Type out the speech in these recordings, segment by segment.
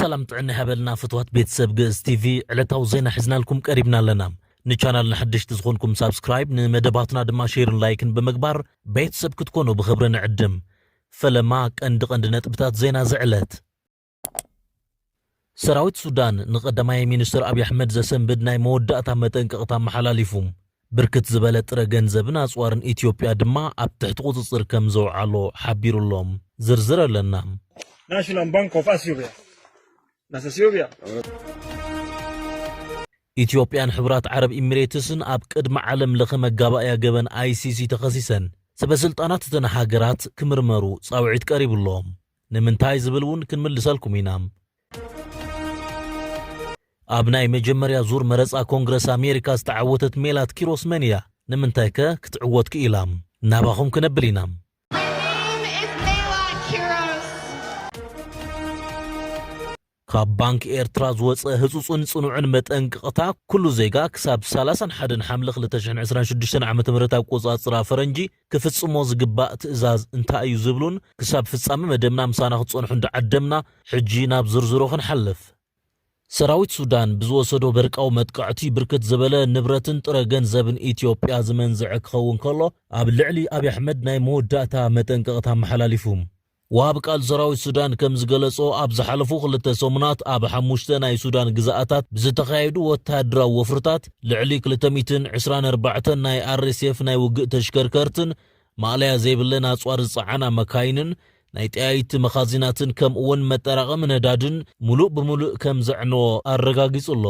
ሰላም ጥዕና ይሃበልና ፍትዋት ቤተሰብ ግእዝ ቲቪ፣ ዕለታዊ ዜና ሒዝናልኩም ቀሪብና ኣለና። ንቻናልና ሓደሽቲ ዝኾንኩም ሳብስክራይብ፣ ንመደባትና ድማ ሼርን ላይክን ብምግባር ቤተሰብ ክትኮኑ ብኽብሪ ንዕድም። ፈለማ ቀንዲ ቀንዲ ነጥብታት ዜና ዝዕለት። ሰራዊት ሱዳን ንቀዳማይ ሚኒስትር ኣብይ ኣሕመድ ዘሰንብድ ናይ መወዳእታ መጠንቀቕታ ኣመሓላሊፉ። ብርክት ዝበለ ጥረ ገንዘብን ኣጽዋርን ኢትዮጵያ ድማ ኣብ ትሕቲ ቁጽጽር ከም ዘውዓሎ ሓቢሩሎም። ዝርዝር ኣለና። National Bank of Ethiopia. Nas Ethiopia. ኢትዮጵያን ሕቡራት ዓረብ ኢሚሬትስን ኣብ ቅድሚ ዓለም ለኸ መጋባእያ ገበን ኣይሲሲ ተኸሲሰን ሰበስልጣናት እተን ሃገራት ክምርመሩ ጻውዒት ቀሪቡሎም። ንምንታይ ዝብል እውን ክንምልሰልኩም ኢና። ኣብ ናይ መጀመርያ ዙር መረጻ ኮንግረስ ኣሜሪካ ዝተዓወተት ሜላት ኪሮስ መን እያ? ንምንታይከ ክትዕወት ክኢላ? ናባኹም ክነብል ኢና። My name is Mela Kiros. ካብ ባንክ ኤርትራ ዝወጸ ህጹጽን ጽኑዕን መጠንቀቕታ፣ ኩሉ ዜጋ ክሳብ ሰላሳን ሓደን ሓምለ ክልተ ሽሕን ዕስራን ሽዱሽተን ዓመተ ምህረት ኣቆጻጽራ ፈረንጂ ክፍጽሞ ዝግባእ ትእዛዝ እንታይ እዩ ዝብሉን ክሳብ ፍጻመ መደብና ምሳና ክትጸንሑ እንዳዓደምና፣ ሕጂ ናብ ዝርዝሮ ክንሓልፍ። ሰራዊት ሱዳን ብዝወሰዶ በርቃዊ መጥቃዕቲ ብርክት ዝበለ ንብረትን ጥረ ገንዘብን ኢትዮጵያ ዝመንዝዐ ክኸውን ከሎ፣ ኣብ ልዕሊ ኣብይ ኣሕመድ ናይ መወዳእታ መጠንቀቕታ ኣመሓላሊፉ። ወሃብ ቃል ሰራዊት ሱዳን ከም ዝገለጾ፣ ኣብ ዝሓለፉ ክልተ ሰሙናት ኣብ ሓሙሽተ ናይ ሱዳን ግዝኣታት ብዝተኻየዱ ወተሃደራዊ ወፍርታት ልዕሊ ክልተ ሚእትን ዕስራን ኣርባዕተን ናይ ኣር ኤስ ኤፍ ናይ ውግእ ተሽከርከርትን ማእለያ ዘይብለን ኣጽዋር ዝጸዓና መካይንን ናይ ጠያይቲ መኻዚናትን ከምኡውን መጠራቐሚ ነዳድን ሙሉእ ብምሉእ ከም ዘዕነዎ ኣረጋጊጹ ኣሎ።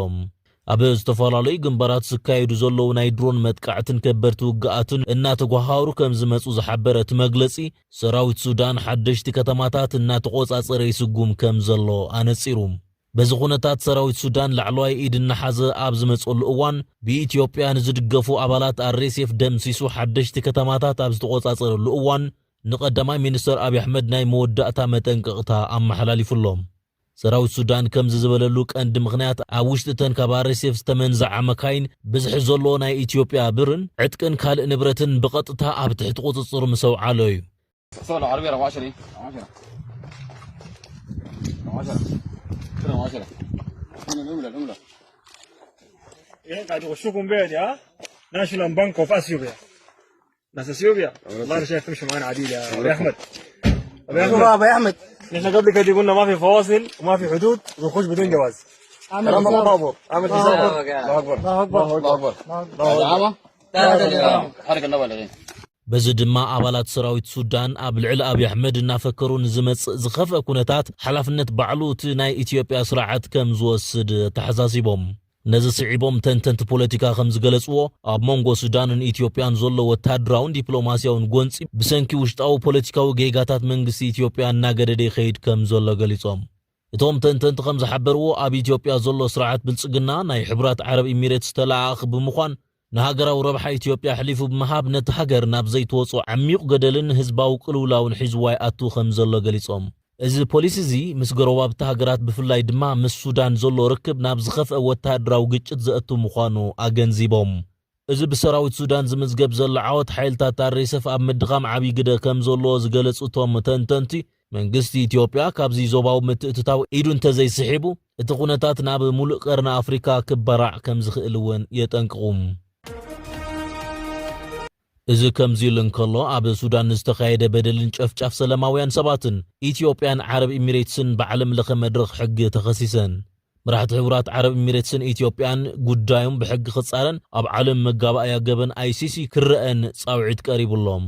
ኣብ ዝተፈላለዩ ግንባራት ዝካየዱ ዘለዉ ናይ ድሮን መጥቃዕትን ከበድቲ ውግኣትን እናተጓሃሩ ከም ዝመጹ ዝሓበረ እቲ መግለጺ፣ ሰራዊት ሱዳን ሓደሽቲ ከተማታት እናተቖጻጸረ ይስጉም ከም ዘሎ ኣነጺሩ። በዚ ኩነታት ሰራዊት ሱዳን ላዕለዋይ ኢድ እናሓዘ ኣብ ዝመጸሉ እዋን፣ ብኢትዮጵያ ንዝድገፉ ኣባላት ኣር ኤስ ኤፍ ደምሲሱ ሓደሽቲ ከተማታት ኣብ ዝተቖጻጸረሉ እዋን፣ ንቀዳማይ ሚኒስተር ኣብይ ኣሕመድ ናይ መወዳእታ መጠንቀቕታ ኣመሓላሊፉ ኣሎ። ሰራዊት ሱዳን ከምዚ ዝበለሉ ቀንዲ ምኽንያት፣ ኣብ ውሽጢ እተን ካብ ኣር ኤስ ኤፍ ዝተመንዝዓ መካይን ብዝሒ ዘለዎ ናይ ኢትዮጵያ ብርን ዕጥቅን ካልእ ንብረትን ብቐጥታ ኣብ ትሕቲ ቁጽጽሩ ምስ ኣውዓሎ እዩ። صور العربية رقم عشرة دي. رقم عشرة. رقم عشرة. كده رقم عشرة. العملة، العملة. ايه قاعد يغشوكم بيها دي، ها؟ National Bank of Ethiopia. ناس اثيوبيا. والله انا شايف تمشي معانا عديل يا ابي احمد. ابي احمد. ابي احمد. نحن قبل كده قلنا ما في فواصل وما في حدود ونخش بدون جواز. كلام الله ما بابور. اعمل حسابك. الله اكبر. الله اكبر. الله اكبر. الله اكبر. حرك النبى الغين. በዚ ድማ ኣባላት ሰራዊት ሱዳን ኣብ ልዕሊ ኣብይ ኣሕመድ እናፈከሩ ንዝመጽእ ዝኸፍአ ኩነታት ሓላፍነት ባዕሉ እቲ ናይ ኢትዮጵያ ስርዓት ከም ዝወስድ ተሓሳሲቦም። ነዚ ስዒቦም ተንተንቲ ፖለቲካ ከም ዝገለጽዎ፣ ኣብ መንጎ ሱዳንን ኢትዮጵያን ዘሎ ወታደራውን ዲፕሎማስያውን ጎንጺ ብሰንኪ ውሽጣዊ ፖለቲካዊ ጌጋታት መንግስቲ ኢትዮጵያ እናገደደ ይኸይድ ከም ዘሎ ገሊጾም። እቶም ተንተንቲ ከም ዝሓበርዎ፣ ኣብ ኢትዮጵያ ዘሎ ስርዓት ብልጽግና ናይ ሕቡራት ዓረብ ኢሚሬትስ ተለኣኣኺ ብምዃን፣ ንሃገራዊ ረብሓ ኢትዮጵያ ኣሕሊፉ ብምሃብ፣ ነቲ ሃገር ናብ ዘይትወጾ ዓሚቕ ገደልን ህዝባዊ ቅልውላውን ሒዝዋ ይኣቱ ከም ዘሎ ገሊጾም። እዚ ፖሊሲ እዚ ምስ ጎረባብቲ ሃገራት ብፍላይ ድማ ምስ ሱዳን ዘሎ ርክብ ናብ ዝኸፍአ ወተሃደራዊ ግጭት ዘእቱ ምዃኑ ኣገንዚቦም። እዚ ብሰራዊት ሱዳን ዝምዝገብ ዘሎ ዓወት ሓይልታት ኣር ኤስ ኤፍ ኣብ ምድኻም ዓብዪ ግደ ከም ዘለዎ ዝገለጹ እቶም ተንተንቲ፣ መንግስቲ ኢትዮጵያ ካብዚ ዞባዊ ምትእትታው ኢዱ እንተዘይስሒቡ፣ እቲ ኩነታት ናብ ሙሉእ ቀርኒ ኣፍሪካ ክበራዕ ከም ዝኽእል እውን የጠንቅቑ። እዚ ከምዚ ኢሉ እንከሎ፣ ኣብ ሱዳን ንዝተኻየደ በደልን ጨፍጫፍ ሰላማውያን ሰባትን፣ ኢትዮጵያን ዓረብ ኢሚሬትስን ብዓለም ለኸ መድረኽ ሕጊ ተኸሲሰን። መራሕቲ ሕቡራት ዓረብ ኢሚሬትስን ኢትዮጵያን ጉዳዮም ብሕጊ ክጻረን ኣብ ዓለም መጋባእያ ገበን ኣይ ሲ ሲ ክረኣን ጻውዒት ቀሪቡሎም።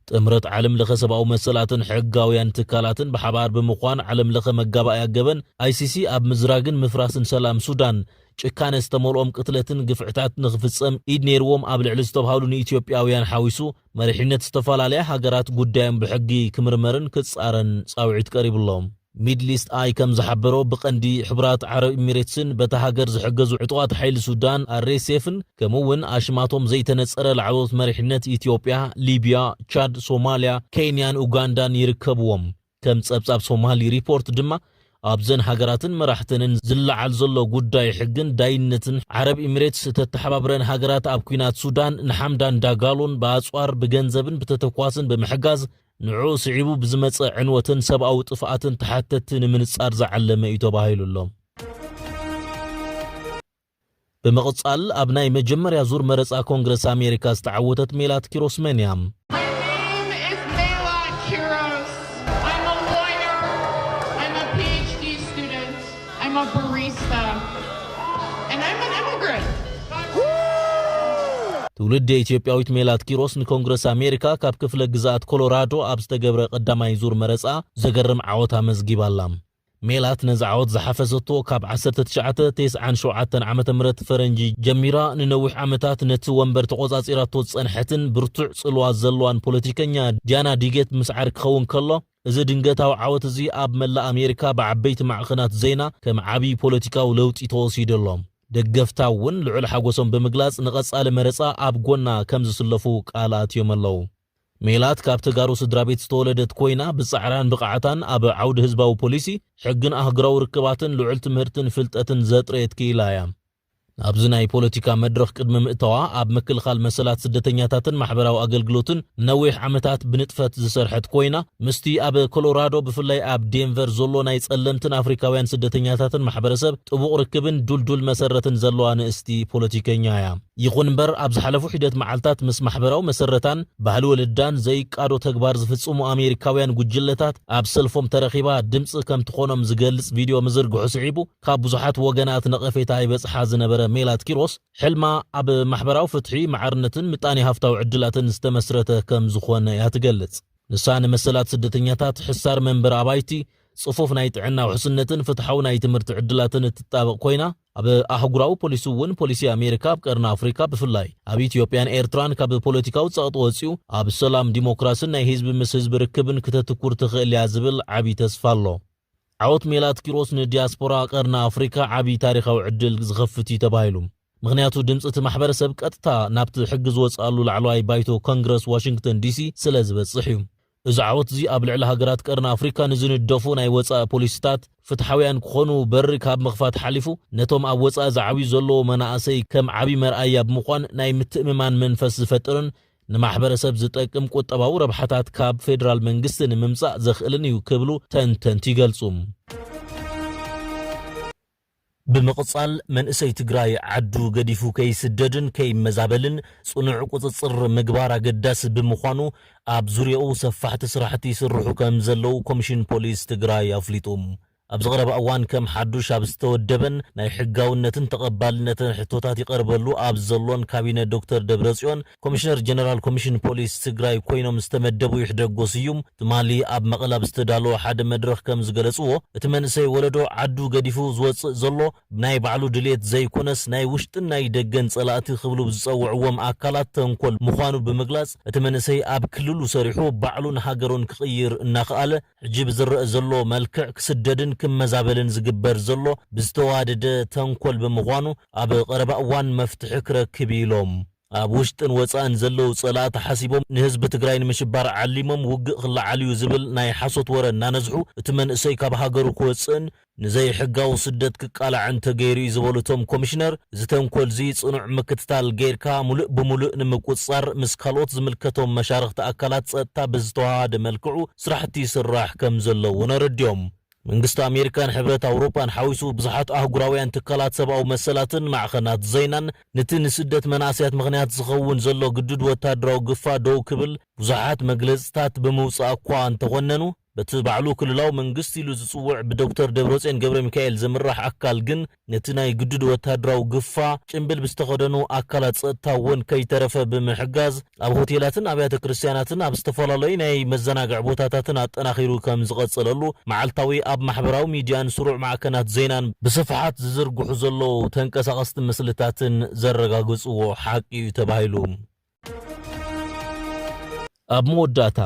ጥምረት ዓለም ለኸ ሰብኣዊ መሰላትን ሕጋውያን ትካላትን ብሓባር ብምዃን ዓለም ለኸ መጋባእያ ገበን ኣይ ሲ ሲ ኣብ ምዝራግን ምፍራስን ሰላም ሱዳን ጭካነ ዝተመልኦም ቅትለትን ግፍዕታት ንኽፍጸም ኢድ ነይርዎም ኣብ ልዕሊ ዝተብሃሉ ንኢትዮጵያውያን ሓዊሱ መሪሕነት ዝተፈላለያ ሃገራት ጉዳዮም ብሕጊ ክምርመርን ክጻረን ጻውዒት ቀሪቡሎም። ሚድል ኢስት ኣይ ከም ዝሓበሮ ብቐንዲ ሕቡራት ዓረብ ኢሚሬትስን በታ ሃገር ዝሕገዙ ዕጡቓት ሓይሊ ሱዳን ኣር ኤስ ኤፍን ከምኡ እውን ኣሽማቶም ዘይተነጸረ ላዕለዎት መሪሕነት ኢትዮጵያ፣ ሊብያ፣ ቻድ፣ ሶማልያ፣ ኬንያን ኡጋንዳን ይርከብዎም። ከም ጸብጻብ ሶማሊ ሪፖርት ድማ ኣብዘን ሃገራትን መራሕተንን ዝለዓል ዘሎ ጉዳይ ሕግን ዳይነትን ዓረብ ኢሚሬትስ ተተሓባብረን ሃገራት ኣብ ኲናት ሱዳን ንሓምዳን ዳጋሎን ብኣጽዋር ብገንዘብን ብተተኳስን ብምሕጋዝ ንዕኡ ስዒቡ ብዝመጸ ዕንወትን ሰብኣዊ ጥፍኣትን ተሓተትቲ ንምንጻር ዝዓለመ እዩ ተባሂሉ ኣሎ። ብምቕጻል ኣብ ናይ መጀመርያ ዙር መረጻ ኮንግረስ ኣሜሪካ ዝተዓወተት ሜላት ኪሮስ መን እያ? My name is Mela Kiros. I'm a lawyer. I'm a PhD student. I'm a barista. And I'm an immigrant. ትውልድ ኢትዮጵያዊት ሜላት ኪሮስ ንኮንግረስ ኣሜሪካ ካብ ክፍለ ግዝኣት ኮሎራዶ ኣብ ዝተገብረ ቀዳማይ ዙር መረጻ ዘገርም ዓወት ኣመዝጊባላ። ሜላት ነዚ ዓወት ዝሓፈሰቶ ካብ ዓሰርተ ትሽዓተ ተስዓን ሸውዓተን ዓመተ ምህረት ፈረንጂ ጀሚራ ንነዊሕ ዓመታት ነቲ ወንበር ተቖጻጺራቶ ዝጸንሐትን ብርቱዕ ጽልዋ ዘለዋን ፖለቲከኛ ዲያና ዲጌት ምስዓር ክኸውን ከሎ፣ እዚ ድንገታዊ ዓወት እዚ ኣብ መላእ ኣሜሪካ ብዓበይቲ ማዕኸናት ዜና ከም ዓቢ ፖለቲካዊ ለውጢ ተወሲዱ ኣሎ። ደገፍታ እውን ልዑል ሓጎሶም ብምግላጽ ንቐጻሊ መረጻ ኣብ ጎና ከም ዝስለፉ ቃል ኣትዮም ኣለዉ። ሜላት ካብ ተጋሩ ስድራ ቤት ዝተወለደት ኮይና ብጻዕራን ብቕዓታን ኣብ ዓውዲ ህዝባዊ ፖሊሲ፣ ሕግን ኣህጉራዊ ርክባትን ልዑል ትምህርትን ፍልጠትን ዘጥረየት ክኢላ እያ። ኣብዚ ናይ ፖለቲካ መድረኽ ቅድሚ ምእታዋ ኣብ ምክልኻል መሰላት ስደተኛታትን ማሕበራዊ ኣገልግሎትን ንነዊሕ ዓመታት ብንጥፈት ዝሰርሐት ኮይና፣ ምስቲ ኣብ ኮሎራዶ ብፍላይ ኣብ ዴንቨር ዘሎ ናይ ጸለምትን ኣፍሪካውያን ስደተኛታትን ማሕበረሰብ ጥቡቕ ርክብን ዱልዱል መሰረትን ዘለዋ ንእስቲ ፖለቲከኛ እያ። ይኹን እምበር ኣብ ዝሓለፉ ሒደት መዓልታት ምስ ማሕበራዊ መሰረታን ባህሊ ወለዳን ዘይቃዶ ተግባር ዝፍጽሙ ኣሜሪካውያን ጉጅለታት ኣብ ሰልፎም ተረኺባ ድምጺ ከም ትኾኖም ዝገልጽ ቪድዮ ምዝርግሑ ስዒቡ ካብ ብዙሓት ወገናት ነቐፌታ ይበጽሓ ዝነበረ ሜላት ኪሮስ ሕልማ ኣብ ማሕበራዊ ፍትሒ፣ ማዕርነትን ምጣኔ ሃፍታዊ ዕድላትን ዝተመስረተ ከም ዝኾነ እያ ትገልጽ። ንሳ ንመሰላት ስደተኛታት፣ ሕሳር መንበሪ ኣባይቲ፣ ጽፉፍ ናይ ጥዕና ውሕስነትን ፍትሓዊ ናይ ትምህርቲ ዕድላትን እትጣበቕ ኮይና፣ ኣብ ኣህጉራዊ ፖሊሲ እውን ፖሊሲ ኣሜሪካ ኣብ ቀርኒ ኣፍሪካ ብፍላይ ኣብ ኢትዮጵያን ኤርትራን ካብ ፖለቲካዊ ጸቕጢ ወጺኡ ኣብ ሰላም፣ ዲሞክራስን ናይ ህዝቢ ምስ ህዝቢ ርክብን ክተትኩር ትኽእል እያ ዝብል ዓቢ ተስፋ ኣሎ። ዓወት ሜላት ኪሮስ ንዲያስፖራ ቀርኒ ኣፍሪካ ዓቢ ታሪኻዊ ዕድል ዝኸፍት እዩ ተባሂሉ። ምኽንያቱ ድምፂ እቲ ማሕበረሰብ ቀጥታ ናብቲ ሕጊ ዝወፅኣሉ ላዕለዋይ ባይቶ ኮንግረስ ዋሽንግተን ዲሲ ስለ ዝበፅሕ እዩ። እዚ ዓወት እዚ ኣብ ልዕሊ ሃገራት ቀርኒ ኣፍሪካ ንዝንደፉ ናይ ወፃኢ ፖሊሲታት ፍትሓውያን ክኾኑ በሪ ካብ ምኽፋት ሓሊፉ ነቶም ኣብ ወፃኢ ዝዓብዩ ዘለዉ መናእሰይ ከም ዓቢ መርኣያ ብምዃን ናይ ምትእምማን መንፈስ ዝፈጥርን ንማሕበረሰብ ዝጠቅም ቁጠባዊ ረብሓታት ካብ ፌደራል መንግስቲ ንምምፃእ ዘኽእልን እዩ ክብሉ ተንተንቲ ይገልፁ። ብምቕጻል መንእሰይ ትግራይ ዓዱ ገዲፉ ከይስደድን ከይመዛበልን ጽኑዕ ቁጽጽር ምግባር ኣገዳሲ ብምዃኑ ኣብ ዙርያኡ ሰፋሕቲ ስራሕቲ ይስርሑ ከም ዘለዉ ኮሚሽን ፖሊስ ትግራይ ኣፍሊጡ። ኣብዚ ቀረባ እዋን ከም ሓዱሽ ኣብ ዝተወደበን ናይ ሕጋውነትን ተቐባልነትን ሕቶታት ይቐርበሉ ኣብ ዘሎን ካቢነ ዶክተር ደብረጽዮን ኮሚሽነር ጀነራል ኮሚሽን ፖሊስ ትግራይ ኮይኖም ዝተመደቡ ይሕደጎ ስዩም ትማሊ ኣብ መቐለ ኣብ ዝተዳለወ ሓደ መድረኽ ከም ዝገለጽዎ፣ እቲ መንእሰይ ወለዶ ዓዱ ገዲፉ ዝወጽእ ዘሎ ብናይ ባዕሉ ድሌት ዘይኮነስ ናይ ውሽጥን ናይ ደገን ጸላእቲ ክብሉ ብዝጸውዕዎም ኣካላት ተንኮል ምዃኑ ብምግላጽ፣ እቲ መንእሰይ ኣብ ክልሉ ሰሪሑ ባዕሉን ሃገሩን ክቕይር እናኸኣለ ሕጂ ብዝረአ ዘሎ መልክዕ ክስደድን ክመዛበልን ዝግበር ዘሎ ብዝተዋደደ ተንኮል ብምዃኑ ኣብ ቀረባ እዋን መፍትሒ ክረክብ ኢሎም። ኣብ ውሽጥን ወጻእን ዘለዉ ጸላእቲ ሓሲቦም ንህዝቢ ትግራይ ንምሽባር ዓሊሞም ውግእ ክለዓል እዩ ዝብል ናይ ሓሶት ወረ እናነዝሑ እቲ መንእሰይ ካብ ሃገሩ ክወጽእን ንዘይሕጋዊ ስደት ክቃላዕን ተገይሩ እዩ ዝበሉ እቶም ኮሚሽነር፣ እዚ ተንኮል እዚ ጽኑዕ ምክትታል ገይርካ ሙሉእ ብሙሉእ ንምቁጽጻር ምስ ካልኦት ዝምልከቶም መሻርኽቲ ኣካላት ጸጥታ ብዝተዋሃደ መልክዑ ስራሕቲ ይስራሕ ከም ዘሎ እውን ኣረዲኦም። መንግስቲ ኣሜሪካን ሕብረት ኣውሮጳን ሓዊሱ ብዙሓት ኣህጉራውያን ትካላት ሰብኣዊ መሰላትን ማዕኸናት ዜናን ነቲ ንስደት መናእሰያት ምኽንያት ዝኸውን ዘሎ ግዱድ ወታደራዊ ግፋ ደው ክብል ብዙሓት መግለጽታት ብምውጻእ እኳ እንተኾነኑ፣ በቲ ባዕሉ ክልላዊ መንግስቲ ኢሉ ዝጽውዕ ብዶክተር ደብረጽዮን ገብረ ሚካኤል ዝምራሕ ኣካል ግን ነቲ ናይ ግዱድ ወታደራዊ ግፋ ጭንብል ብዝተኸደኑ ኣካላት ጸጥታ እውን ከይተረፈ ብምሕጋዝ ኣብ ሆቴላትን ኣብያተ ክርስትያናትን ኣብ ዝተፈላለዩ ናይ መዘናግዒ ቦታታትን ኣጠናኺሩ ከም ዝቐጸለሉ መዓልታዊ ኣብ ማሕበራዊ ሚድያን ስሩዕ ማዕከናት ዜናን ብስፍሓት ዝዝርግሑ ዘለዉ ተንቀሳቐስቲ ምስልታትን ዘረጋግጽዎ ሓቂ እዩ ተባሂሉ። ኣብ መወዳእታ፣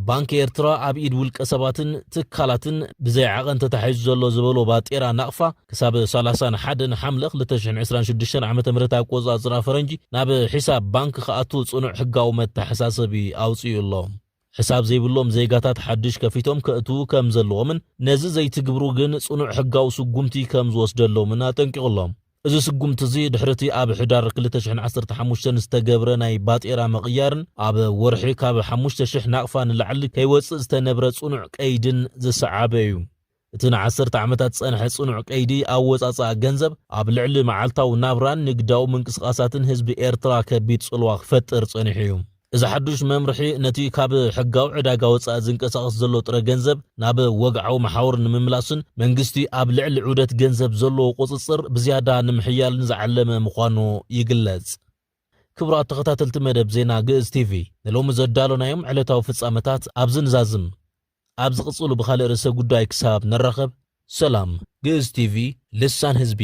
ባንክ ኤርትራ ኣብ ኢድ ውልቀ ሰባትን ትካላትን ብዘይ ዓቐን ተታሒዙ ዘሎ ዝበሎ ባጤራ ናቕፋ ክሳብ ሰላሳን ሓደን ሓምለ ክልተ ሽሕን ዕስራን ሽዱሽተን ዓመተ ምህረት ኣቆጻጽራ ፈረንጂ ናብ ሒሳብ ባንክ ክኣቱ ጽኑዕ ሕጋዊ መተሓሳሰቢ ኣውጺኡ ኣሎ። ሕሳብ ዘይብሎም ዜጋታት ሓድሽ ከፊቶም ከእትዉ ከም ዘለዎምን ነዚ ዘይትግብሩ ግን ጽኑዕ ሕጋዊ ስጉምቲ ከም ዝወስደሎምን ኣጠንቂቑ ኣሎ። እዚ ስጉምቲ እዚ ድሕሪ እቲ ኣብ ሕዳር ክልተ ሽሕን ዓሰርተ ሓሙሽተን ዝተገብረ ናይ ባጤራ ምቕያርን ኣብ ወርሒ ካብ ሓሙሽተ ሽሕ ናቕፋ ንላዕሊ ከይወጽእ ዝተነብረ ጽኑዕ ቀይድን ዝሰዓበ እዩ። እቲ ንዓሰርተ ዓመታት ዝጸንሐ ጽኑዕ ቀይዲ ኣወጻጽኣ ገንዘብ ኣብ ልዕሊ መዓልታዊ ናብራን ንግዳዊ ምንቅስቓሳትን ህዝቢ ኤርትራ ከቢድ ጽልዋ ክፈጥር ጸኒሑ እዩ። እዚ ሓዱሽ መምርሒ ነቲ ካብ ሕጋዊ ዕዳጋ ወጻኢ ዝንቀሳቐስ ዘሎ ጥረ ገንዘብ ናብ ወግዓዊ መሓውር ንምምላስን መንግስቲ ኣብ ልዕሊ ዑደት ገንዘብ ዘለዎ ቁጽጽር ብዝያዳ ንምሕያልን ዝዓለመ ምዃኑ ይግለጽ። ክቡራት ተኸታተልቲ መደብ ዜና ግእዝ ቲቪ፣ ንሎሚ ዘዳሎናዮም ዕለታዊ ፍጻመታት ኣብዚ ንዛዝም። ኣብ ዝቕጽሉ ብኻልእ ርእሰ ጉዳይ ክሳብ ንራኸብ፣ ሰላም። ግእዝ ቲቪ፣ ልሳን ህዝቢ።